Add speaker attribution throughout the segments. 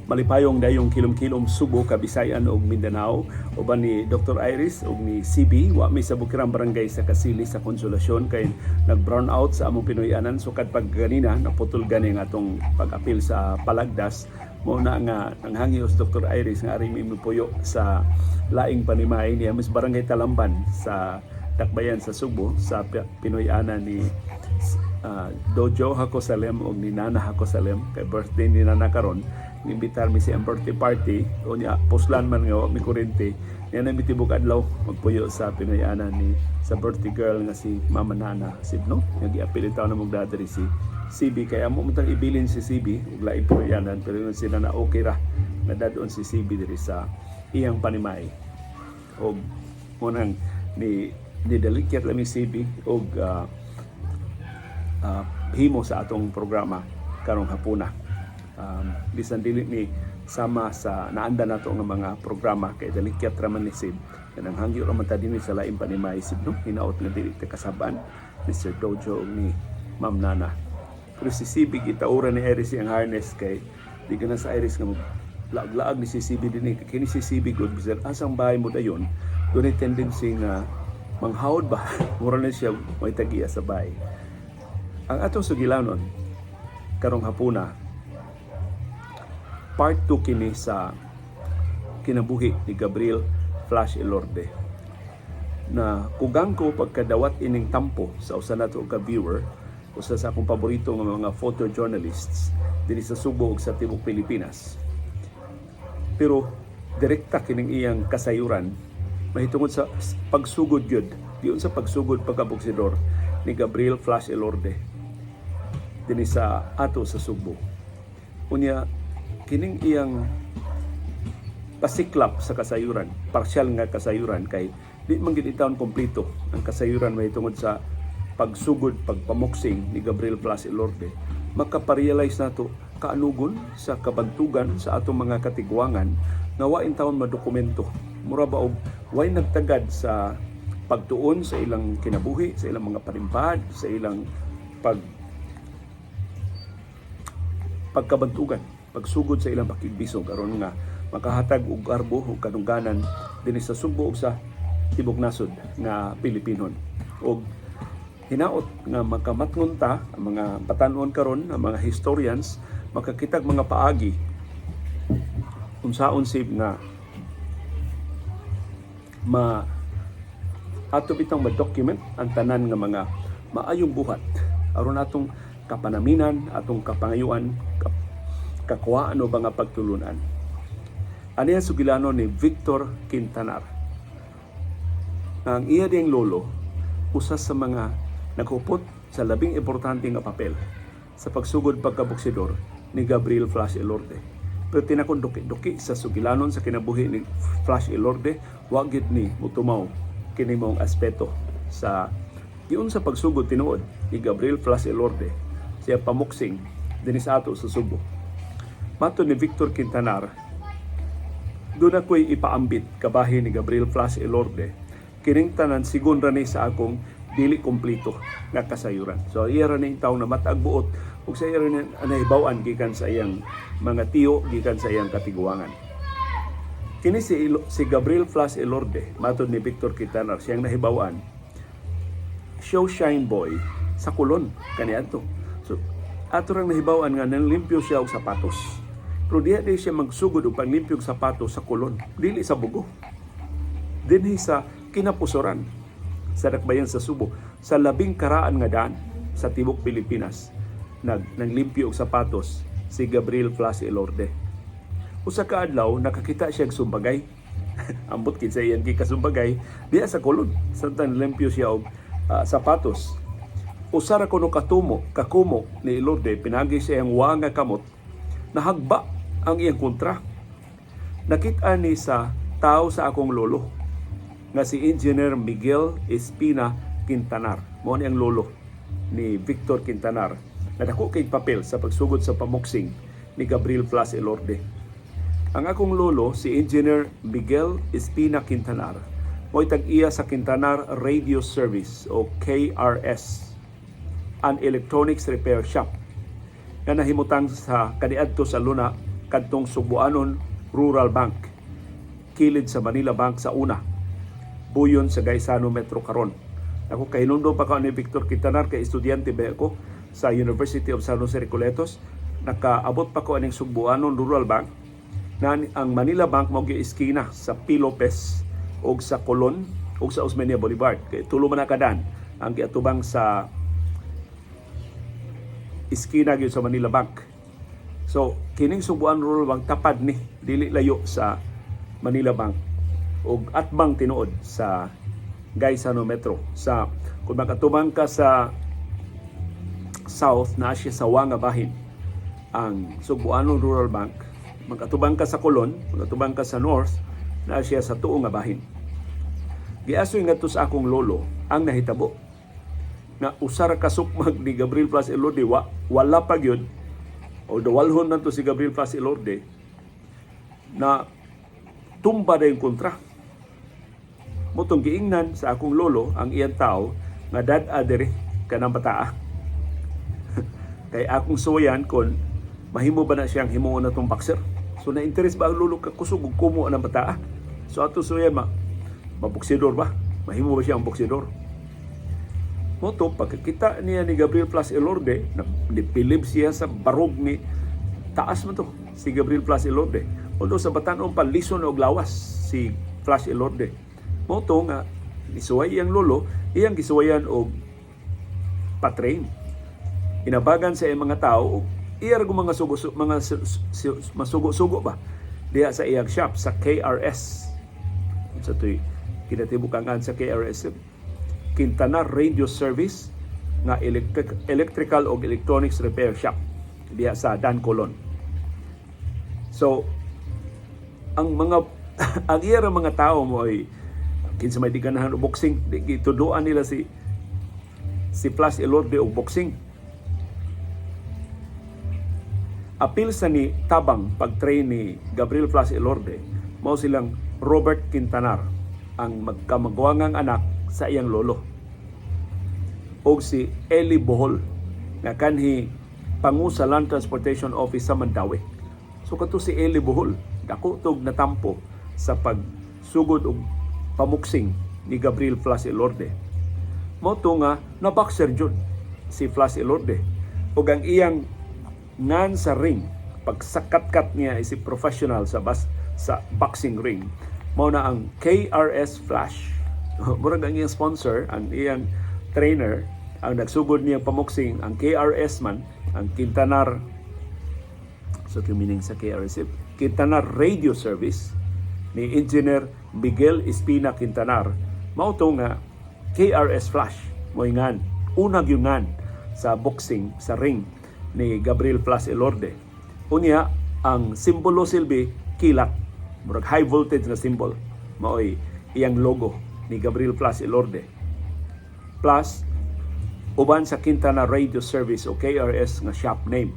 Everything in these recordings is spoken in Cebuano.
Speaker 1: Malipayong dayong kilom-kilom, Subo, Kabisayan ug Mindanao. Uban ni Dr. Iris ug ni CB, wa mi sa Bukirang Barangay sa Kasili sa Konsolasyon kay nag-brown out sa among Pinoy-anan sukad pag ganina. Naputol gani ang atong pag-apil sa Palagdas. Mao na nga nanghangyo si Dr. Iris nga ari mi mipuyo sa laing panimay niya mas Barangay Talamban sa Dakbayan sa Subo, sa Pinoy-anan ni Dojo Jacosalem og ni Nana Jacosalem kay birthday ni Nana karon. Nimbitar mi siyang birthday party. Unya puslan man nga wa mi kuryente niya na, mi tibok adlaw magpuyo sa Pinoy-anan ni sa birthday girl nga si Mama Nana Sibno nga giapil taon na magdadiri si CB kay amo man tang ibilin si CB ug laing Pinoy-anan, pero ingon sila na okay ra nga dadon si CB diri sa iyang panimay. Og munang ni nidalikyat lang mi CB og himo sa atong programa karong hapuna. Bisan dili ni sama sa naanda nato nga mga programa kay dalikyat ra man ni Sid. Kanang hangyo ra man ta dinhi sa laing panimay, Sid, no? Hinaot nga dili ta kasab-an ni Sir Dojo ug ni Ma'am Nana. Pero si CB, gitaura ni Iris ang harness kay di ka na sa Iris nga laag-laag ni si CB dinhi. Kini si CB good, bisan asang bahay mo dayon, dunay tendency nga manghawd ba, mura na siya may tagiya sa bahay. Ang atong sugilanon karong hapuna, part 2 kini sa kinabuhi ni Gabriel Flash Elorde na kugang ko pagkadawat ining tampo sa usa nato ka viewer, usa sa akong paborito nga mga photojournalists dinhi sa Subo ug sa tibuok Pilipinas. Pero direkta kining iyang kasayuran mahitungod sa pagsugod gyud, diyon sa pagsugod pagkaboksidor ni Gabriel Flash Elorde dinhi sa ato sa Subo. Unya kining iyang pasiklap sa kasayuran, partial nga kasayuran kay di man gid intawon kompleto ang kasayuran mahitungod sa pagsugod pagpamoksing ni Gabriel Flash Elorde, makaparealize nato kaanugon sa kabantugan sa atong mga katigwangan nga wa intawon madokumento. Mura ba og way nagtagad sa pagtuon sa ilang kinabuhi, sa ilang mga panimpad, sa ilang pagkabantugan, pagsugod sa ilang pakigbisog aron nga makahatag og garbo ug kadungganan dinhi sa Subo ug sa tibok nasod nga Pilipinon. Og hinaot nga makamatngon ta ang mga batan-on karon, ang mga historians, makakitag mga paagi unsaon sib nga ma ato bitang ma-document ang tanan nga mga maayong buhat aron atong kapanaminan, atong kapangayuan, kakuhaan o ba nga pagtulunan. Ani ang sugilano ni Victor Quintanar? Ang iya diyang lolo, usa sa mga naghupot sa labing importante nga papel sa pagsugod pagkaboksidor ni Gabriel Flash Elorde. Pero tinakon duki-duki sa sugilanon sa kinabuhi ni Flash Elorde, wa gid ni mutumaw kini mong aspeto sa giun sa pagsugod tinuod ni Gabriel Flash Elorde siya pamuksing dinhi sa ato sa Subo. Matod ni Victor Quintanar, doon ako'y ipaambit kabahin ni Gabriel Flash Elorde. Kining tanan sigon ra ni sa akong dili kompleto nga kasayuran. So iya ra ni tawo na matag buot ug sa iya ra ni nahibaw-an gikan sa iyang mga tiyo, gikan sa iyang katiguangan. Kini si Gabriel Flash Elorde, matod ni Victor Quintanar, siyang nahibaw-an, show shine boy sa Colon kaniadto. So ato rang nahibaw-an nga nanlimpyo siya og sapatos. Pero diha di siya magsugod og panglimpyo og sapatos sa Colon, dili sa Bogo. Dinhi sa kinapusoran sa Dakbayan sa Subo, sa labing karaan nga daan sa tibok Pilipinas, nanglimpyo og sapatos si Gabriel Flash Elorde. Usa ka adlaw nakakita siya og sumbagay. Ambot kinsa iyang gikasumbagay diha sa Colon. Samtang limpyo siya og sapatos. Usa ra kuno katumo, kakumo ni Elorde pinagi sa iyang wa nga kamot, nahagba ang iyang kontra. Nakita ni sa tao sa akong lolo nga si Engineer Miguel Espina Quintanar. Mao ni ang lolo ni Victor Quintanar na dako kay papel sa pagsugod sa pamoksing ni Gabriel Flash Elorde. Ang akong lolo, si Engineer Miguel Espina Quintanar, mo'y tag-iya sa Quintanar Radio Service o KRS, an electronics repair shop nga nahimutang sa kaniadto sa Luna, kadtong Sugbuanon Rural Bank, kilid sa Manila Bank sa una, buyon sa Gaisano Metro karon. Ako kahinumdom pa ka ni Victor Quintanar kay estudyante ba ako sa University of San Jose Recoletos. Nakaabot pa ko aning Sugbuanon Rural Bank na ang Manila Bank mao gyud iskina sa P. Lopez og sa Colon og sa Osmeña Boulevard. Kay tulo man na kadan ang giatubang sa iskina gyud sa Manila Bank. So kining Sugbuanon Rural Bank tapad ni, dili layo sa Manila Bank og atbang tinuod sa Gaisano Metro. Sa kung makatubang ka sa south, na siya sa nga bahin ang Sugbuanon Rural Bank. Makatubang ka sa Colon, makatubang ka sa north, na siya sa tuo nga bahin. Giasoy ngadto sa akong lolo ang nahitabo nga usa ra ka sukmag ni Gabriel Flash Elorde, wala pa gyud o dawalhon man to si Gabriel Flash Elorde, na tumba na yung kontra. Motong giingnan sa akong lolo ang iyang tao nga dad-a diri kanang bataa. Kay akong suwayan kon mahimo ba na siyang himuon na tong boxer. So na-interest ba ang lolo ka kusog ug kumo ang bataa. So ato suwayan ma maboksidor ba? Mahimo ba siya ang boksidor? Moto pagkakita niya ni Gabriel Flash Elorde, na nipilib siya sa barog ni taas man to si Gabriel Flash Elorde. Although sa batan-ong palison og lawas si Flash Elorde. Moto nga nisuway iyang lolo, iyang gisuwayan og patrain. Inabagan sa iyang mga tao og iya ra mga sugo, mga masugo-sugo ba diha sa iyang shop sa KRS. Sa to'y kinatibukangan sa KRS, Quintana Radio Service nga electrical o electronics repair shop diha sa Dan Colon. So ang mga ang iya ra mga tao mo ay kinsa may di ganahan og boxing, di gituduan nila si si Flash Elorde og boxing. Apil sa ni tabang pag-train ni Gabriel Flash Elorde mao silang Robert Quintanar, ang magkamagwangang anak sa iyang lolo, og si Eli Bohol nga kanhi pangu sa Land Transportation Office sa Mandaue. So kato si Eli Bohol dako tog natampo sa pagsugod og pamuksing ni Gabriel Flash Elorde. Mao to nga na boxer jud si Flash Elorde ug ang iyang ngan sa ring pagsakatkat niya is si professional sa boxing ring mao na ang KRS Flash. Murag ang iyang sponsor, ang iyang trainer, ang nagsugod niya pamuksing ang KRS man, ang Quintanar, so meaning sa KRS, Quintanar Radio Service ni Engineer Miguel Espina Quintanar, mao to nga KRS Flash mo'y ngan una gyud ngan sa boxing sa ring ni Gabriel Flash Elorde. Unya ang simbolo silbi kilat, murag high voltage na symbol maoy iyang logo ni Gabriel Flash Elorde. Plus uban sa Quintana Radio Service o KRS nga shop name.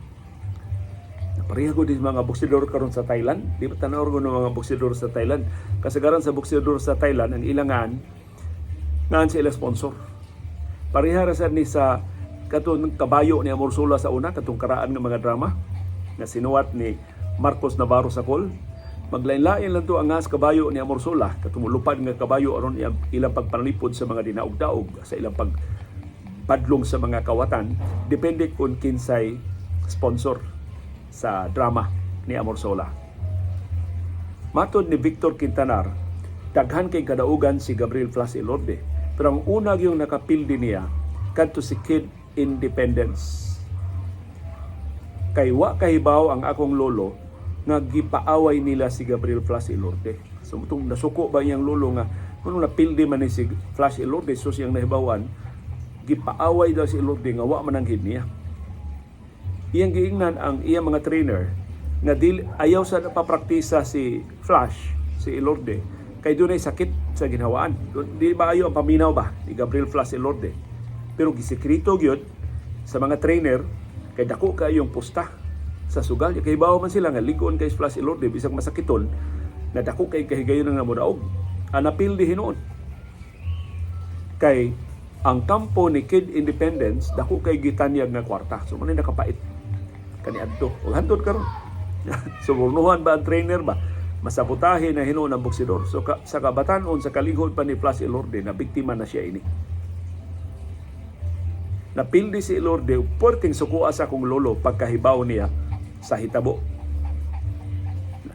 Speaker 1: Pareha ko din mga boksidor karon sa Thailand. Di ba tanaw ko ng mga boksidor sa Thailand? Kasagaran sa boksidor sa Thailand, ang ilangan, ngan sa ilang sponsor. Pareha ra sad ni sa katong kabayo ni Amorsula sa una, katong karaan ng mga drama na sinuwat ni Marcos Navarro Sakol. Maglain-lain lang to ang ngas kabayo ni Amorsula, katong mulupad nga kabayo aron ilang pagpanalipod sa mga dinaog-daog, sa ilang pagpadlong sa mga kawatan, depende kung kinsay sponsor sa drama ni Amorsula. Matod ni Victor Quintanar, daghan kay kadaugan si Gabriel Flash Elorde. Pero ang una yung nakapildi niya kadto si Kid Independence. Kay wa kahibaw ang akong lolo nga gipaaway nila si Gabriel Flash Elorde. So mutong nasuko ba iyang lolo nga kung napildi man ni si Flash Elorde, so siyang nahibawan gipaaway daw si Elorde nga wa man ang niya. Iyang giingnan ang iyang mga trainer nga dili ayaw sa napapraktisa si Flash, si Elorde, kay dunay sakit sa ginhawaan. Di ba ayo ang paminaw ba ni Gabriel Flash Elorde? Pero gisekreto gyud sa mga trainer kay dako kayong pusta sa sugal. Kay bawo man sila nga ligon kay Flash Elorde bisag masakiton na dako kay kahigayon nga modaog. Ang napildi hinuon kay ang kampo ni Kid Independence dako kay gitanyag nga kwarta. So man nakapait kaniadto. Ug hantod karon Subornuhan ba ang trainer ba? Masabotahe na hinuon ang boksidor. So sa kabatanon, sa kalihod pa ni Flash Elorde, na biktima na siya ini. Napildi si Elorde, puwerteng sukua sa akong lolo pagkahibaw niya sa hitabo.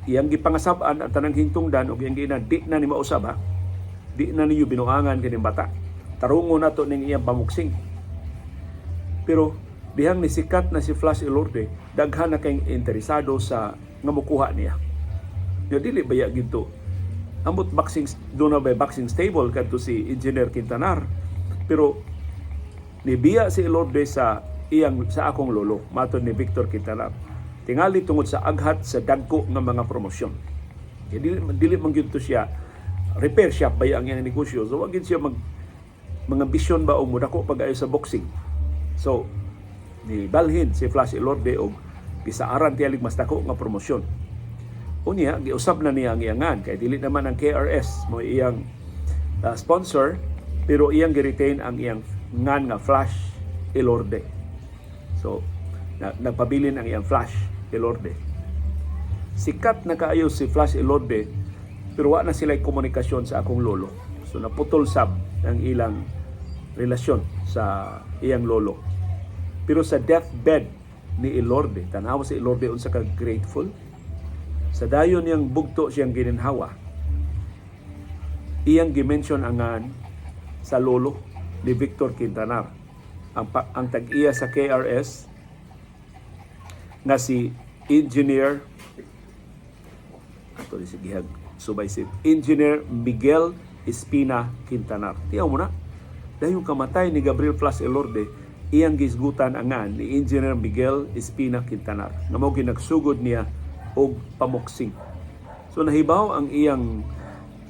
Speaker 1: Iyang gipangasab-an ang tanang hintungdan ug iyang giingnan, "Di na ni mausab ha. Di na ninyo binuangan kining bata. Tarungo nato ning iyang pamuksing." Pero dihang nisikat na si Flash Elorde, daghan na kay interesado sa nga mukuha niya. Yo, dili baya gito. Ambot boxing doon na ba boxing stable kadto si Engineer Quintanar. Pero nibiya si Elorde sa akong lolo, matod ni Victor Quintanar. Tingali tungod sa aghat sa dagko nga mga promosyon. Kaya dili man gyud to siya repair shop ba ang iyang negosyo. So wag gyud siya mag mga bisyon ba o mudako pag-ayo sa boxing. So ni balhin si Flash Elorde og gisaaran tiyalig mas dako nga promosyon. Unya, giusab na niya ang iyangan kay dili naman ang KRS mo iyang sponsor, pero iyang gi-retain ang iyang ngan nga Flash Elorde. So nagpabilin ang iyang Flash Elorde. Sikat na kaayo si Flash Elorde, pero wa na sila komunikasyon sa akong lolo. So naputol sab ang ilang relasyon sa iyang lolo. Pero sa deathbed ni Elorde, tanawa si Elorde unsa ka grateful. Sa dayon niyang bugto siyang gininhawa, iyang gimension ang ngan sa lolo ni Victor Quintanar. Ang tag-iya sa KRS nga si Engineer ato ni si gihag subay si Engineer Miguel Espina Quintanar. Tiyaw mo na. Dahil kamatay ni Gabriel Flash Elorde, iyang gisgutan ang ngan ni Engineer Miguel Espina Quintanar nga mao ginagsugod niya og pamoksing. So nahibaw ang iyang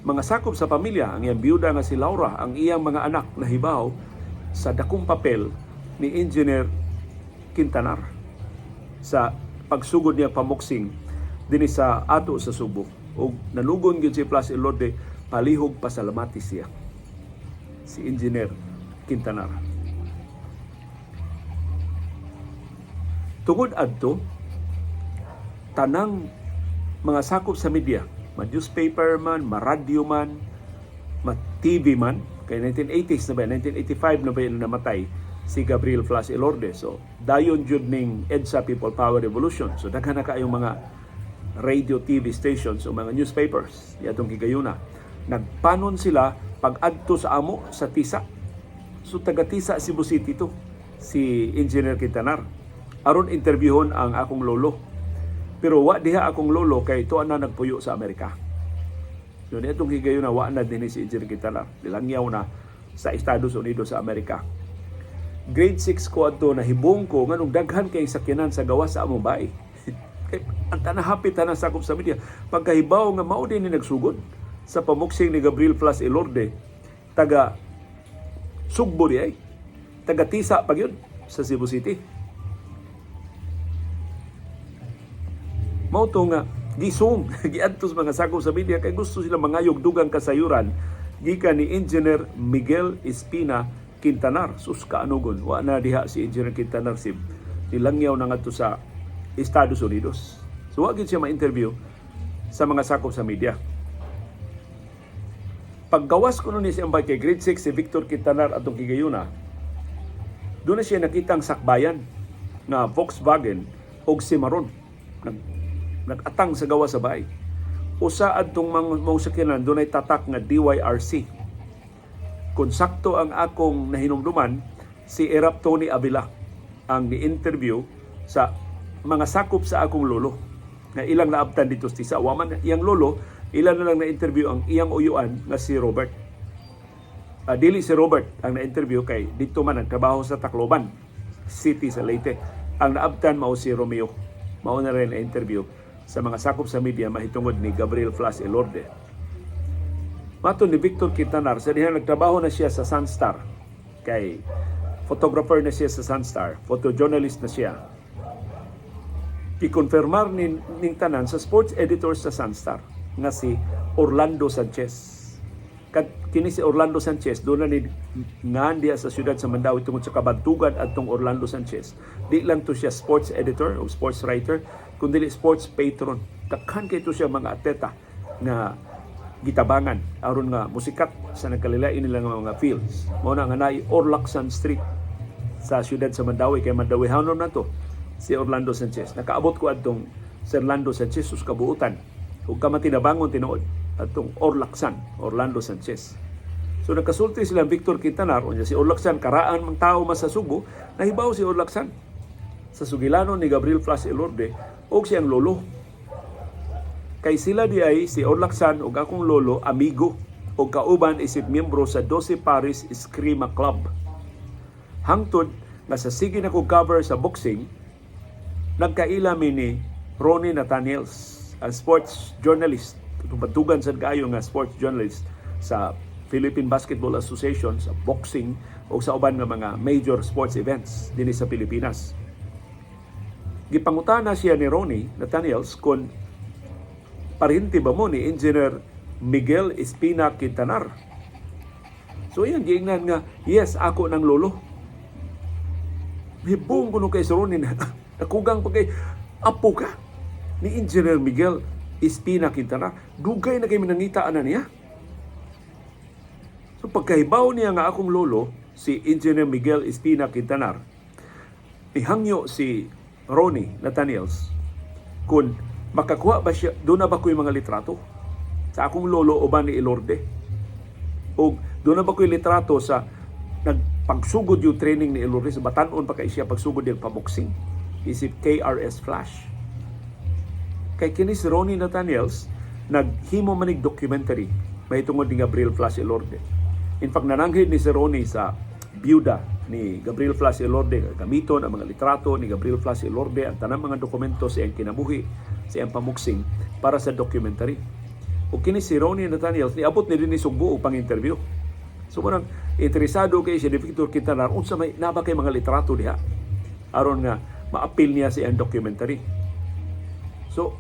Speaker 1: mga sakop sa pamilya, ang iyang biyuda nga si Laura, ang iyang mga anak, nahibaw sa dakong papel ni Engineer Quintanar sa pagsugod niya pamoksing dinhi sa ato sa Subo. Og nalugon gyud si Flash Elorde, palihog pasalamati siya si Engineer Quintanar. Tungod adto, tanang mga sakop sa media, ma newspaper man, ma radyo man, ma TV man, kay 1980s na ba, 1985 na ba yun namatay si Gabriel Flash Elorde. So, dayon jud ning EDSA People Power Revolution. So, daghan na kaayong mga radio, TV stations o mga newspapers yatong gigayuna. Nagpanon sila pag-adto sa amo sa Tisa. So, taga Tisa, Cebu City to, si Engineer Quintanar. Aron interviewon ang akong lolo. Pero wa diha akong lolo kay tuwa na nagpuyo sa Amerika. So, niadtong higayuna wa na dinhi si Engineer Quintanar. Nilangyaw na sa Estados Unidos sa Amerika. Grade 6 ko adto, nahibong ko nganong daghan kay sakyanan sa gawas sa among bahay. Kay ang tanahapit tanan sakop sa media. Pagkahibaw nga mao din ni nagsugod sa pamuksing ni Gabriel Flash Elorde, taga Sugbo di ay. Taga Tisa pa gyud sa Cebu City. Mao to nga gisong giadto sa mga sakop sa media kay gusto sila mangayog dugang kasayuran gikan ni Engineer Miguel Espina Quintanar. Sus kaanugon, wa na diha si Engineer Quintanar, si nilangyaw na ngadto sa Estados Unidos. So wa gyud siya ma-interview sa mga sakop sa media. Paggawas kuno ni siya kay grade 6 si Victor Quintanar atong gigayuna, doon na siya nakitang sakbayan na Volkswagen og Cimarron. Nag-atang sa gawas sa bahay. Usa adtong mga sakyanan dunay tatak nga DYRC. Kung sakto ang akong nahinumduman, si Erap Tony Avila ang ni-interview sa mga sakop sa akong lolo nga ilang naabtan dito sa Tisa. Wa man iyang lolo, ilan na lang na-interview ang iyang uyuan nga si Robert. Dili si Robert ang na-interview kay dito man ang trabaho sa Tacloban City sa Leyte. Ang naabtan mao si Romeo. Mao na rin na-interview sa mga sakop sa media mahitungod ni Gabriel Flash Elorde. Mato ni Victor Quintanar, sa diha nagtrabaho na siya sa Sunstar. Kay photographer na siya sa Sunstar, photojournalist na siya. Gikonfirmar ning tanan sa sports editor sa Sunstar nga si Orlando Sanchez. Kad kini si Orlando Sanchez doon na ni ngan diha sa siyudad sa Mandaue tungod sa kabantugan adtong Orlando Sanchez. Di lang to siya sports editor o sports writer, Kundi sports patron. Daghan kay to siya mga atleta nga gitabangan aron nga musikat sa nagkalilain nila nga mga fields. Mao na nga naay Orlacsan Street sa siyudad sa Mandaue kay Mandawihanon na to si Orlando Sanchez. Nakaabot ko adtong Sir Orlando Sanchez sus kabuutan. Ug kamatinabangon tinuod atong Orlacsan, Orlando Sanchez. So nagkasulti sila Victor Quintanar, unya si Orlacsan karaan mang tao mas sa Subo, nahibaw si Orlacsan sa sugilanon ni Gabriel Flash Elorde og siyang lolo. Kay sila di ay si Orlacsan ug akong lolo amigo og kauban isip miyembro sa 12 Paris Eskrima Club. Hangtod nga sa sige na ko cover sa boxing, nagkaila mi ni Ronnie Nathaniels, ang sports journalist, batugan sad kaayo nga sports journalist sa Philippine Basketball Association, sa boxing o sa uban nga mga major sports events dinhi sa Pilipinas. Gipangutana siya ni Ronnie Nathaniels kung parente ba mo ni Engineer Miguel Espina Quintanar. So iyang giingnan nga, "Yes, ako ng lolo." Hibong kuno kay si Ronnie na nakugang pa kay apo ka ni Engineer Miguel Espina Quintanar. Dugay na kay minangita ana niya. So pagkahibaw niya nga akong lolo, si Engineer Miguel Espina Quintanar, nihangyo si Ronnie Nathaniels kung makakuha ba siya, doon na ba ko'y mga litrato sa akong lolo o ba ni Elorde? O doon na ba ko'y litrato sa nagpagsugod yung training ni Elorde sa batanon pa kay siya pagsugod yung paboxing isip KRS Flash? Kay kini si Ronnie Nathaniels naghimo manig documentary mahitungod ni Gabriel Flash Elorde. In fact, nananghid ni si Ronnie sa byuda ni Gabriel Flash Elorde gamiton ang mga litrato ni Gabriel Flash Elorde, ang tanang mga dokumento sa iyang kinabuhi, sa iyang pamuksing para sa documentary. O kini si Ronnie Nathaniels niabot ni dinhi Sugbo og pang-interview. So parang interesado kay siya ni Victor Quintanar unsa may naba kay mga litrato diha aron nga maapil niya sa iyang documentary. So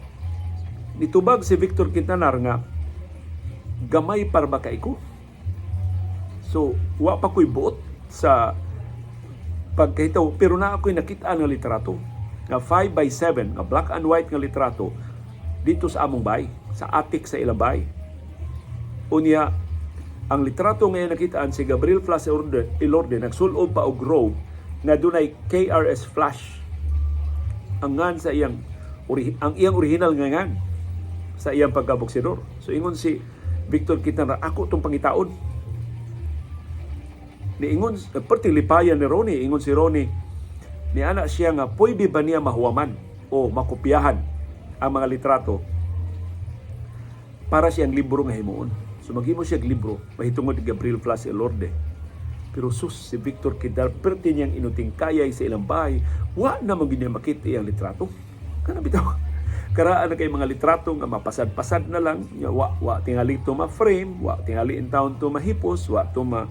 Speaker 1: nitubag si Victor Quintanar nga gamay para ba kay ko. So wa pa ko'y buot sa pagkahitaw pero na ako'y nakita nga litrato nga 5 by 7 nga black and white nga litrato dito sa among bay, sa attic sa ilang bay. Unya ang litrato nga nakitaan si Gabriel Flash Elorde nagsulob pa og robe nga dunay KRS Flash ang ngan sa iyang ang iyang original nga ngan sa iyang pagkaboksidor. So ingon si Victor Quintanar, "Ako tong pangitaon." Niingon perti lipayan ni Ronnie, ingon si Ronnie ni ana siya nga pwede ba niya mahuwaman o makopyahan ang mga litrato para siyang libro nga himuon. So maghimo siya og libro mahitungod ni Gabriel Flash Elorde. Pero sus, si Victor Quintanar perti niyang inuting kayay sa ilang bahay, wa na man gyud niya makita iyang litrato. Kana bitaw. Karaan na kay mga litrato nga mapasad-pasad na lang, nga wa tingali to ma-frame, wa tingali in town to mahipos, wa to ma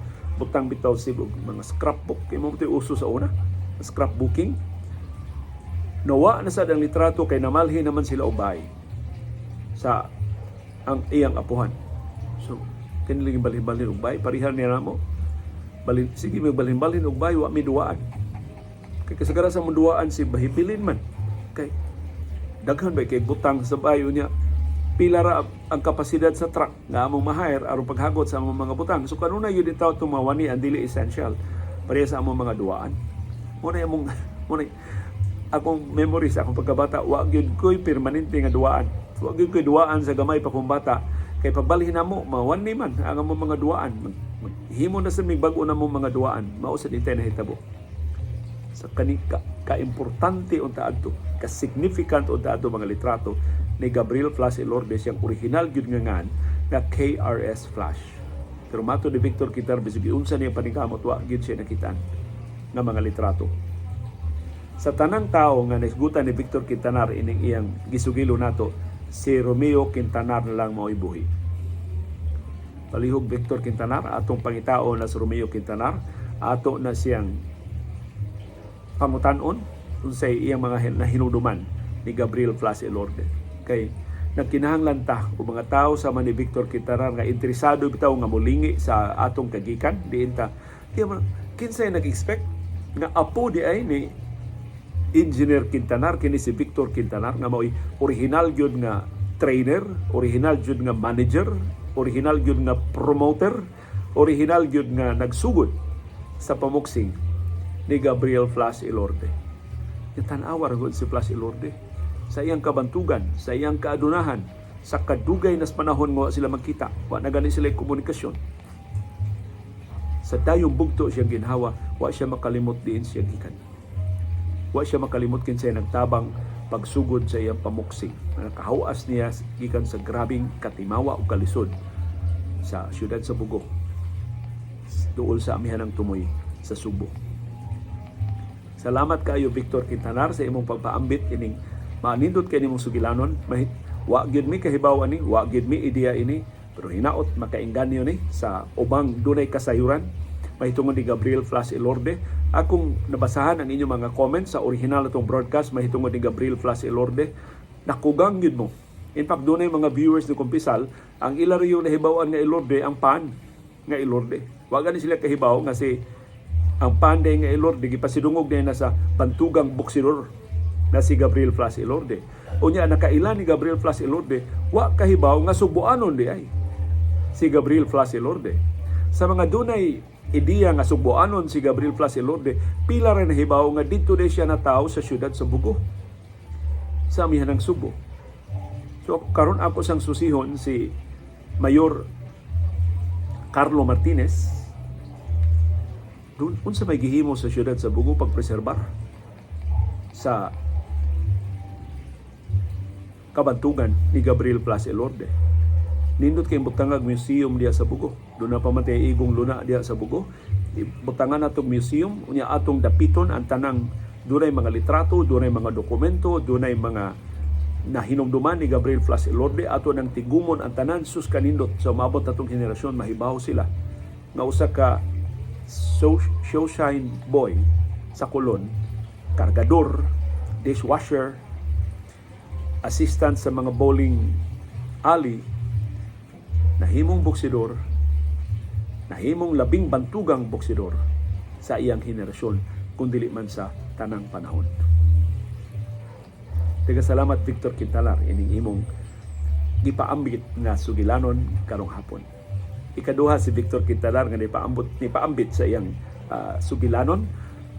Speaker 1: butang bitaw si mga scrapbook kay mo uso sa una, scrapbooking. Nawa na sad ang litrato kay namalhin naman sila og bahay sa ang iyang apuhan. So, kanilang balhin-balhin og bahay, parihan niya namo. Balhin, sige may balhin-balhin og bahay, wa mi duwaan. Kay kasagaran sa mong duwaan si bahibilin man. Kay daghan ba kay butang sa bayo niya, pila ra ang kapasidad sa truck nga among ma-hire aron paghagot sa among mga butang. So kanunay yun itaw tumawani ang dili essential pareha sa among mga duwaan. Muna among muna akong memory sa akong pagkabata, wa gyud ko'y permanente nga duwaan. Wa gyud ko'y duwaan sa gamay pa kong bata kay pagbalhin namo mawani man ang among mga duwaan. Maghimo na sa mig bag-o na mong mga duwaan. Mao sa dintay nahitabo. Sa kani ka, kaimportante unta adto, ka-significant unta adto mga litrato ni Gabriel Flash Elorde, siyang original gyud nga ngan nga KRS Flash. Pero mato ni Victor Quintanar, bisag giunsa niya paningkamot, wa gyud siya nakitaan nga mga litrato. Sa tanang tao nga naisgutan ni Victor Quintanar ining iyang gisugilo nato, si Romeo Quintanar na lang mao'y buhi. Palihog, Victor Quintanar, atong pangitao na si Romeo Quintanar, ato na siyang pangutanon unsay iyang mga nahinuduman ni Gabriel Flash Elorde. Kay nagkinahanglan ta o mga tao sama ni Victor Quintanar nga interesado bitaw nga mulingi sa atong kagikan diin ta. Di man kinsay nag-expect nga apo di ay ni Engineer Quintanar. Kini si Victor Quintanar nga mao'y original gyud nga trainer, original gyud nga manager, original gyud nga promoter, original gyud nga nagsugod sa pamuksing ni Gabriel Flash Elorde. Tan-awa ra gud si Flash Elorde sa iyang kabantugan, sa iyang kaadunahan, sa kadugay nas panahon nga wa sila magkita, wa na gani sila komunikasyon. Sa dayong bugto siyang ginhawa, wa siya makalimot diin siya gikan. Wa siya makalimot kinsay nagtabang pagsugod sa iyang pamuksing. Nakahawas niya gikan sa grabing katimawa o kalisod sa siyudad sa Bogo, duol sa amihan ng tumoy sa Sugbo. Salamat kaayo, Victor Quintanar, sa imong pagpaambit ining manindot kay nimong sugilanon. Wa gyud mi kahibaw ani, wa gyud mi ideya ini, pero hinaot makainganyo ni sa ubang dunay kasayuran mahitungod ni Gabriel Flash Elorde. Akong nabasahan ang inyong mga comments sa original atong broadcast mahitungod ni Gabriel Flash Elorde. Nakugang gyud mo. In fact, dunay mga viewers ni kumpisal, ang ila yung nahibaw-an nga Elorde, ang pan nga Elorde. Wa gani sila kahibaw nga si ang panday nga Elorde gipasidungog na sa bantugang boksidor na si Gabriel Flash Elorde. Unya nakaila ni Gabriel Flash Elorde, wa kahibaw nga Sugboanon di ay si Gabriel Flash Elorde. Sa mga dunay ideya nga Sugboanon si Gabriel Flash Elorde, pila ra nahibaw nga didto di siya natawo sa siyudad sa Bogo, sa amihan ng Sugbo. So karon ako sang susihon si Mayor Carlo Martinez dun unsa may gihimo sa siyudad sa Bogo pagpreserbar sa kabantugan ni Gabriel Flash Elorde. Nindot kay butangag museum diya sa Bogo. Doon na pa man tay igong luna diya sa Bogo. Butangan natong museum, unya atong dapiton ang tanang dunay mga litrato, dunay mga dokumento, dunay mga nahinumduman ni Gabriel Flash Elorde. Ato nang tigumon ang tanan. Sus, kanindot sa umabot atong henerasyon, mahibaw sila nga usa ka showshine boy sa Colon, kargador, dishwasher, assistant sa mga bowling alley, nahimong boksidor, nahimong labing bantugang boksidor sa iyang henerasyon kung dili man sa tanang panahon. Tiga salamat, Victor Quintalar, ining imong gipaambit nga sugilanon karong hapon. Ikaduha si Victor Quintalar nga nipaambit sa iyang sugilanon.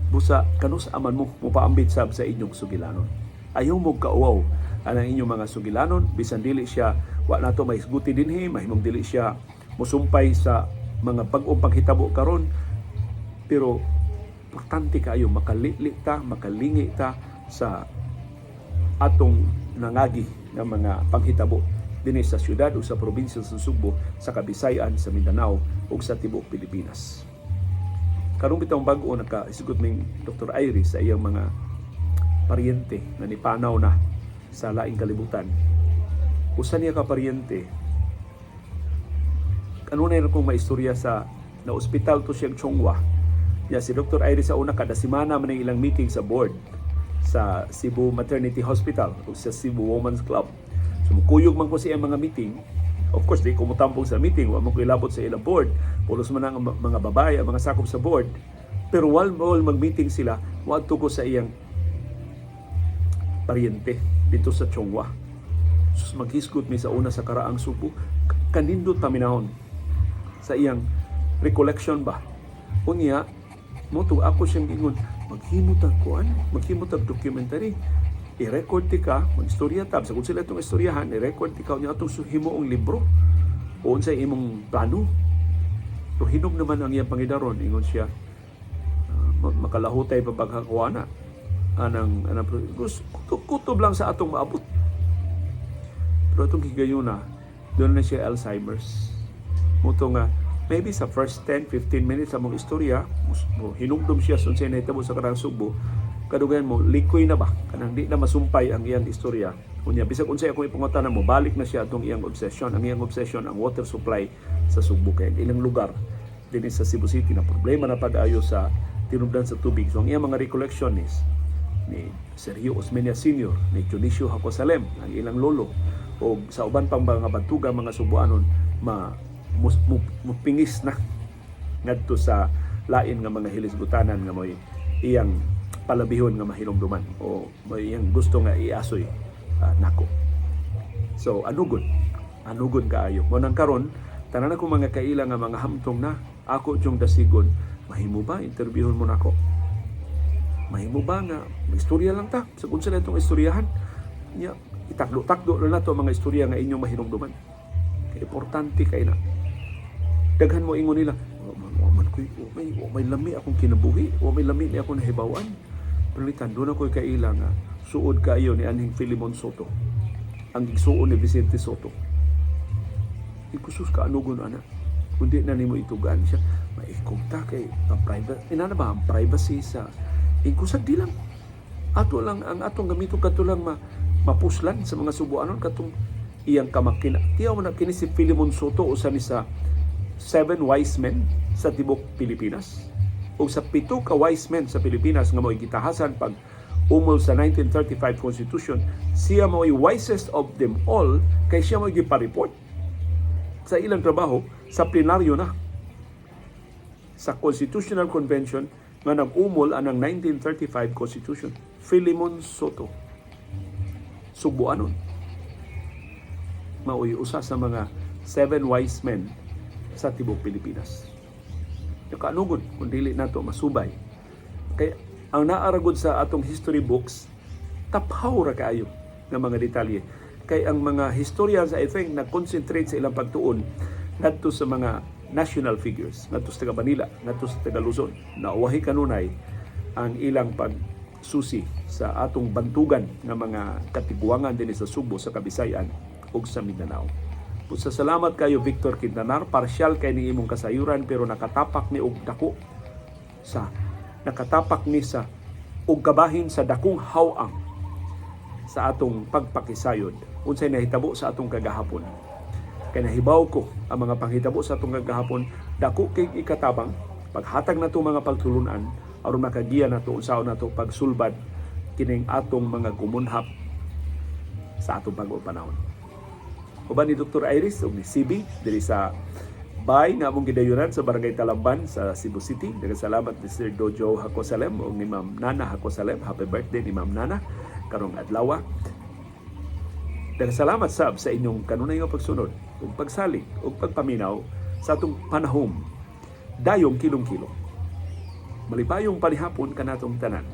Speaker 1: Busa kanus aman mo mopaambit sab sa inyong sugilanon. Ayaw mo kauwaw anang inyong mga sugilanon bisan dili siya, wa nato mahisguti dinhi, mahimong dili siya mosumpay sa mga bag-ong panghitabo karon, pero importante kaayo makalili ta, makalingi ta sa atong nangagi ng mga panghitabo dinhi sa syudad o sa probinsya sa Sugbo, sa Kabisayan, sa Mindanao ug sa tibuok Pilipinas. Karong bitawng bag-o, nakahisgot ning Dr. Iris sa iyang mga paryente na nipanaw na sa laing kalibutan. Usa niya ka paryente, kanunay ra kong maistorya sa na ospital to siyang Chong Hua. Ya, si Dr. Iris sa una, kada semana man ang ilang meeting sa board sa Cebu Maternity Hospital o sa Cebu Women's Club. So mukuyog man ko sa iyang mga meeting. Of course, di ko mutampong sa meeting, wa man ko ilabot sa ilang board. Pulos man ang mga babae, ang mga sakop sa board. Pero while mag-meeting sila, moadto ko sa iyang paryente dito sa Chong Hua. Sus, maghisgot mi sa una sa karaang Sugbo. Kanindot paminahon sa iyang recollection ba. Unya, mo to ako siyang gingon, maghimo tag kuan, maghimo tag documentary. I-record ti ka, magstorya tab. Sa kung sila itong istoryahan, i-record ti ka, unya atong himuong libro. O unsay imong plano. Pero hinog naman ang iyang pangidaron, ingon siya, makalahutay pa pagkakuana anang anang kutob lang sa atong maabot. Pero atong higayuna, doon na siya Alzheimer's. Muto nga maybe sa first 10 15 minutes sa mong istorya mo hinumdum siya sa unsay nahitabo sa karang Sugbo, kadugayan mo likoy na ba, kanang di na masumpay ang iyang istorya. Unya bisag unsay akong ipangutana mo, balik na siya atong iyang obsession. Ang iyang obsession, ang water supply sa Sugbo, kay ilang lugar dinhi sa Cebu City na problema na pag-ayo sa tinubdan sa tubig. So ang iyang mga recollection is ni Sergio Osmeña Sr., ni Dionisio Jacosalem, ang ilang lolo, o sa uban pang mga bantuga, mga Sugboanon, ma mupingis na ngadto sa lain nga mga hilisgutanan nga mo'y iyang palabihon nga mahinumduman o may iyang gusto nga iasoy nako. So anugod, anugod kaayo. Mo nang karon tanan ako mga kaila nga mga hamtong na ako jung dasigon, mahimo ba interviewon mo nako? Mahimo ba nga istorya lang ta sa unsa na itong istoryahan? Nya itakdo-takdo na nato mga istorya nga inyong mahinumduman. Kay importante kay na. Daghan mo ingon nila, wa man koy wa may lami akong kinabuhi, wa may lami ni akong nahibaw-an. Pero doon ako'y kaila nga suod kaayo ni anhing Filemon Soto. Ang gigsuon ni Vicente Soto. Ikusus ka anugon ana. Kundi na nimo itugan siya. Maikog ta kay ang private. Inana ba ang privacy sa ingkusag di lang. Ato lang ang atong gamito kato lang mapuslan sa mga Subuanon katong iyang kamakina. Tiyaw man na kini si Filemon Soto, usa ni sa seven wise men sa tibok Pilipinas. O sa pito ka wise men sa Pilipinas nga mo'y gitahasan pag umol sa 1935 Constitution, siya mo'y wisest of them all kay siya mo'y gipa-report sa ilang trabaho sa plenaryo na sa Constitutional Convention nga nag-umol anang 1935 Constitution. Filemon Soto. Subuanon. Maoy usa sa mga seven wise men sa tibok Pilipinas. Nakaanugod kung dili nato masubay. Kay ang naaragod sa atong history books, taphaw ra kaayo ng mga detalye. Kay ang mga historians, I think, nag-concentrate sa ilang pagtuon ngadto sa mga national figures, ngadto sa taga Manila, ngadto sa taga Luzon. Nauwahi kanunay ang ilang pagsusi sa atong bantugan nga mga katiguangan dinhi sa Sugbo, sa Kabisayan ug sa Mindanao. Sa salamat kayo, Victor Quintanar, partial kay ni imong kasayuran pero nakatapak ni og dako sa nakatapak ni sa og kabahin sa dakong haw-ang sa atong pagpakisayod unsay nahitabo sa atong kagahapon. Kay nahibaw ko ang mga panghitabo sa atong kagahapon dako kay ikatabang paghatag nato mga pagtulunan aron makagiya nato unsaon nato pagsulbad kining atong mga gumunhap sa atong bag-ong panahon. Uban ni Dr. Iris ug ni CB diri sa bay nga among gidayunan sa Barangay Talamban sa Cebu City. Daghang salamat ni Sir Dojo Hakosalem ug ni Ma'am Nana Hakosalem. Happy birthday ni Ma'am Nana karong adlaw. Daghang salamat sab sa inyong kanunay nga pagsunod ug pagsalig ug pagpaminaw sa atong panahom dayong kilong-kilong. Malipayong panihapon kanatong tanan.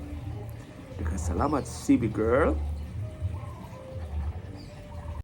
Speaker 1: Daghang salamat, CB girl.